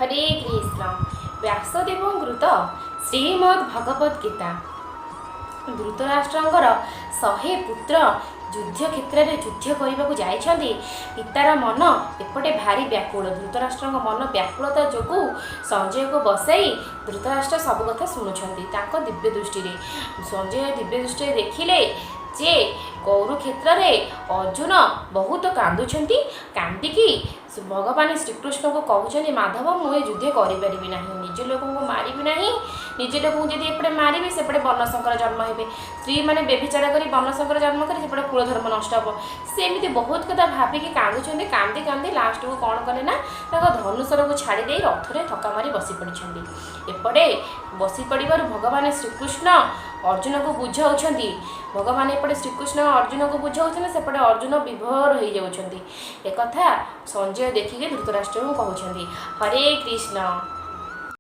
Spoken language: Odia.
ହରେ କୃଷ୍ଣ। ବ୍ୟାସଦେବଙ୍କୃତ ଶ୍ରୀମଦ୍ ଭଗବତ ଗୀତା। ଧୃତରାଷ୍ଟ୍ରଙ୍କର 100 ପୁତ୍ର ଯୁଦ୍ଧ କ୍ଷେତ୍ରରେ ଯୁଦ୍ଧ କରିବାକୁ ଯାଇଛନ୍ତି। ପିତାର ମନ ଏପଟେ ଭାରି ବ୍ୟାକୁଳ। ଧୃତରାଷ୍ଟ୍ରଙ୍କ ମନ ବ୍ୟାକୁଳତା ଯୋଗୁଁ ସଞ୍ଜୟକୁ ବସାଇ ଧୃତରାଷ୍ଟ୍ର ସବୁ କଥା ଶୁଣୁଛନ୍ତି ତାଙ୍କ ଦିବ୍ୟ ଦୃଷ୍ଟିରେ। ସଞ୍ଜୟ ଦିବ୍ୟ ଦୃଷ୍ଟିରେ ଦେଖିଲେ ଯେ କୁରୁକ୍ଷେତ୍ରରେ ଅର୍ଜୁନ ବହୁତ କାନ୍ଦୁଛନ୍ତି। କାନ୍ଦିକି ଭଗବାନ ଶ୍ରୀକୃଷ୍ଣଙ୍କୁ କହୁଛନ୍ତି, "ମାଧବ, ମୁଁ ଏ ଯୁଦ୍ଧ କରିପାରିବି ନାହିଁ। ନିଜ ଲୋକଙ୍କୁ ମାରିବି ନାହିଁ। ନିଜ ଲୋକଙ୍କୁ ଯଦି ଏପଟେ ମାରିବି, ସେପଟେ ବର୍ଣ୍ଣଶଙ୍କର ଜନ୍ମ ହେବେ। ସ୍ତ୍ରୀମାନେ ବ୍ୟଭିଚାର କରି ବର୍ଣ୍ଣଶଙ୍କର ଜନ୍ମ କରି ସେପଟେ କୁଳଧର୍ମ ନଷ୍ଟ ହେବ।" ସେମିତି ବହୁତ କଥା ଭାବିକି କାନ୍ଦୁଛନ୍ତି। କାନ୍ଦି କାନ୍ଦି ଲାଷ୍ଟକୁ କ'ଣ କଲେ ନା, ତାଙ୍କ ଧନୁଶରକୁ ଛାଡ଼ି ଦେଇ ରଥରେ ଥକା ମାରି ବସି ପଡ଼ିଛନ୍ତି। ଏପଟେ ବସି ପଡ଼ିବାରୁ ଭଗବାନ ଶ୍ରୀକୃଷ୍ଣ ଅର୍ଜୁନକୁ ବୁଝାଉଛନ୍ତି। ଭଗବାନ ଏପଟେ ଶ୍ରୀକୃଷ୍ଣ ଅର୍ଜୁନକୁ ବୁଝାଉଛନ୍ତି, ସେପଟେ ଅର୍ଜୁନ ବିଭୋର ହେଇଯାଉଛନ୍ତି। ଏକଥା ସଞ୍ଜୟ ଦେଖିକି ଧୃତରାଷ୍ଟ୍ରଙ୍କୁ କହୁଛନ୍ତି। ହରେ କୃଷ୍ଣ।